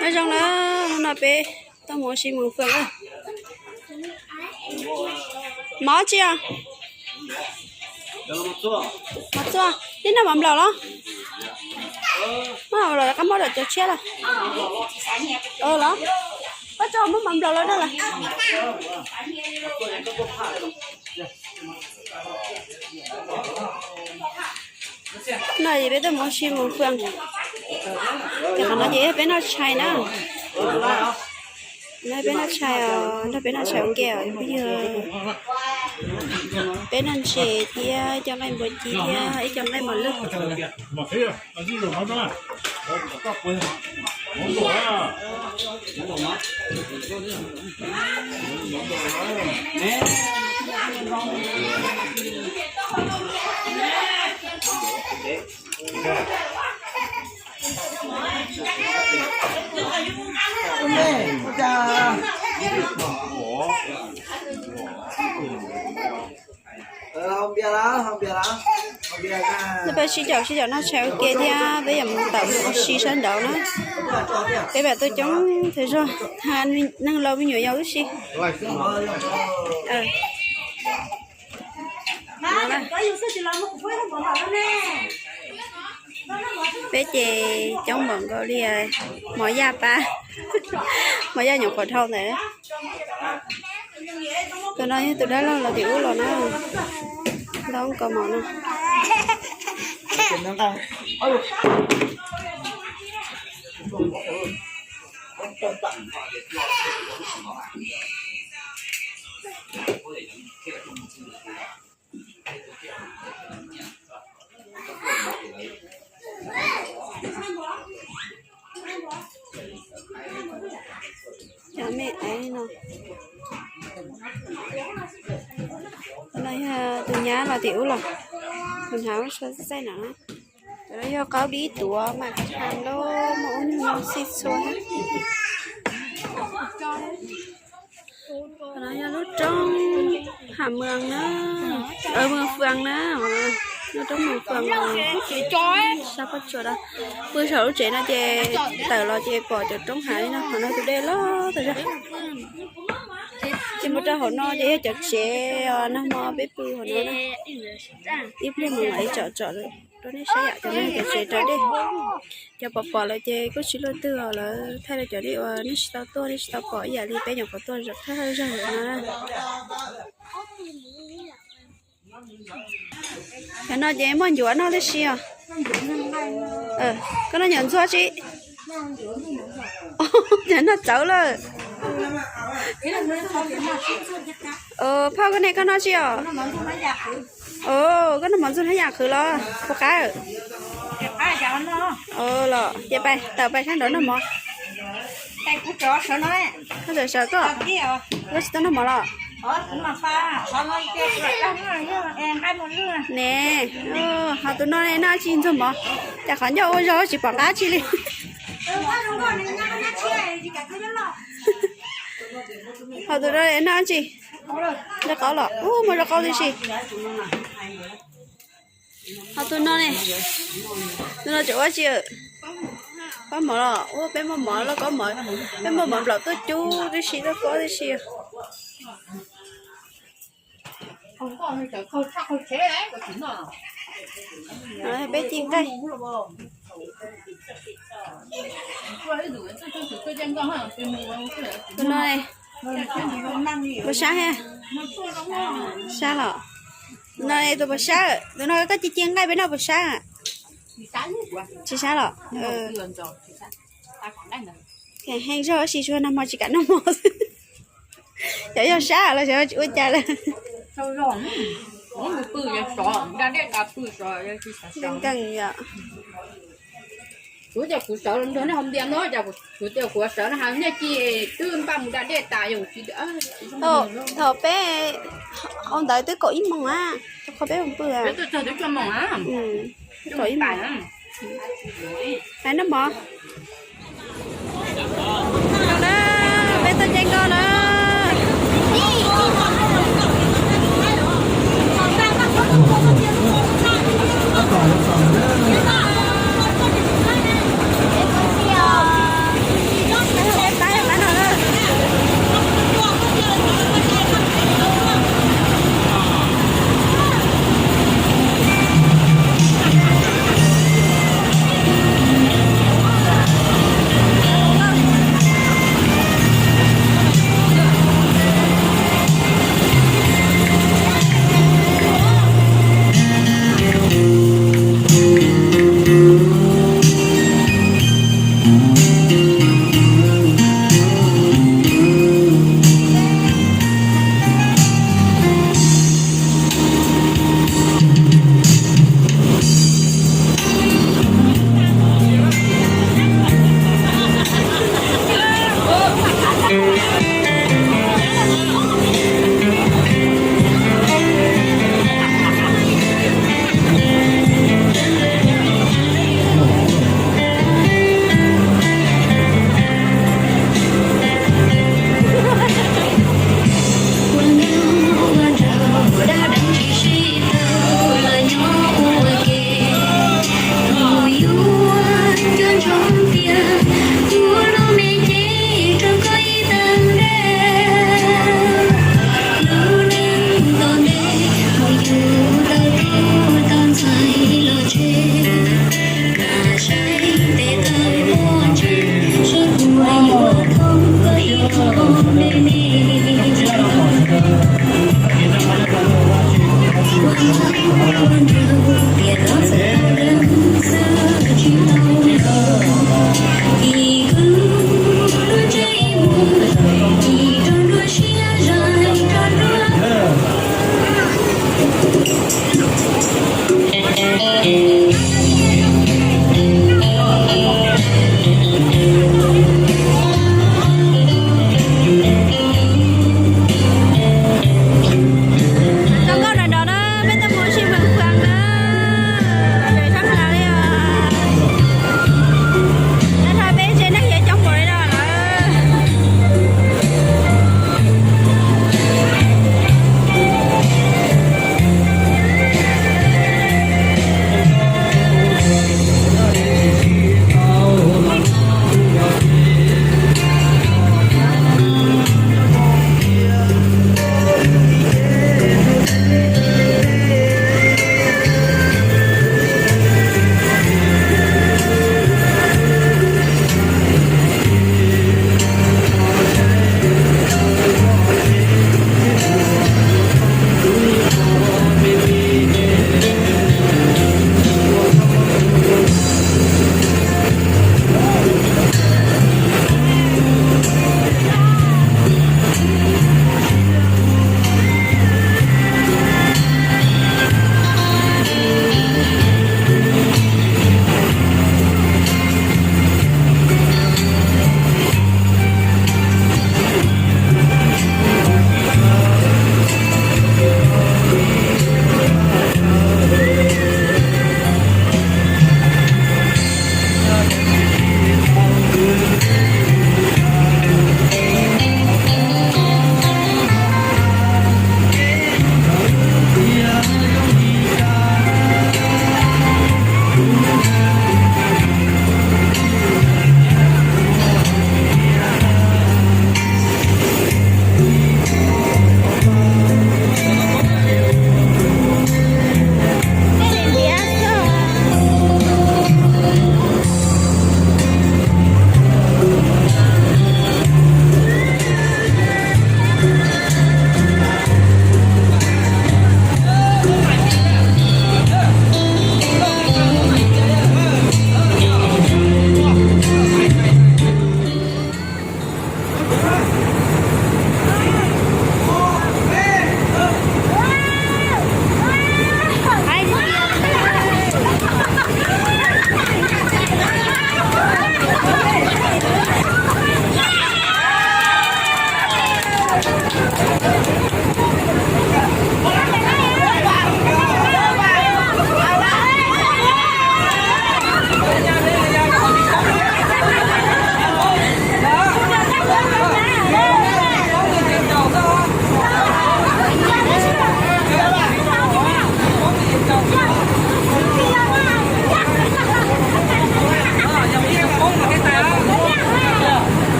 Nyob zoo na, hnub no peb tuaj mus ua si mus fwm na. Mov tsi os? Mov txuaj, tib noj mov nplaum los? Mov nplaum los qab muab daim cov tshiab los? Los, koj tso muab mov nplaum los rau lawm. No es peb tuaj mus ua si mus fwm. Ces qhov no ces yog peb noj tshais na. No peb noj tshais os, nrog peb noj tshais ua ke os phooj ywg. Peb noj ntses thiab ib co nqaij npua ci thiab ib co nqaij mos lwj. Peb sib caum sib caum noj tshais ua ke thiab peb yuav mus tawm mus ua si sab nraud na. Peb pam tuaj coob thaum zog, neeg laus me nyuam yaus tib si. Peb ces coob npaum nkaus li mov yaj pab, mov yaj nyuam qhuav dhau ntawd. Tus no yog tus dab laug los tim ub los na, ntaub kaus mom no. Cov me aiv no, no yog tus nyab los tim ub los, tus hnav lub suab xaij no. Cov no yog qaub dib tuav mas koj thaij lub muaj ub nyuag no xij txhua. Qhov no yog lub roob Ham Mws na, Mws Fwm na, lub roob Mws Fwm, sab pob tsuas da. Pw saum lub tsev no ces tawm los ces pom cov roob hav li no, qhov no tus dej loj tas zog. Ces mus rau hauv no ces yog cov tsev os, nag hmo peb pw hauv no na. Ib pliag mus mam li tsom tsom rau nej saib yom, cov no cov tsev raws dej. Cov pom pom lawm ces kuj tsis luaj twg os, lawv thaij rau cov nej uas nej tsis tau tuaj nej tsis tau pom ib yam li peb nyuam qhuav tuaj thawj thawj zaug lawm na. Cov no ces muaj ncuav noj tib si os. Koj noj nyuam ntxuag tsi? Cov noj txawv lawm. Phauj koj ne koj noj tsi os? Koj noj mov ntxuag hnab yam qhwv los puas qab? Los ces pais tawm pais sab nraud noj mov. Koj tawm sawv koj, koj tsis tau noj mov los? Ne, ho tus no noj tsis ntxuag mov, cas qhov ncauj ua zog tsis pom qab tsi li. Ho tus no noj tsi? Zaub qaub los, ub, muaj zaub qaub tib si. Ho tus no ne, tus no tseem ua tsi? Pab mov los, ub, peb muaj mov lauj kaub mov, peb muaj mov nplaum tuaj cub tib si, tuaj pob tib si. Peb ci nqaij. Tus no puas sab? Sab los. No tus puas sab? Tus no koj ci ci nqaij peb noj puas sab? Tsis sab los. Heev zog tab sis tsuas nag hmo tsis kam noj mov xwb. Xyov yog sab los xyov tsis ua cas lawm. Nkees yom. Kuv tias kuv sawv los nrog nej ho ntias no, kuv tias kuv sawv no ha nej ci twb npaj mus da dej tas yog kuv tsis. Thaum peb ua ntawd twb kaum ib moos na, rau qhov peb mus pw. Kaum ib moos. Hais noj mov.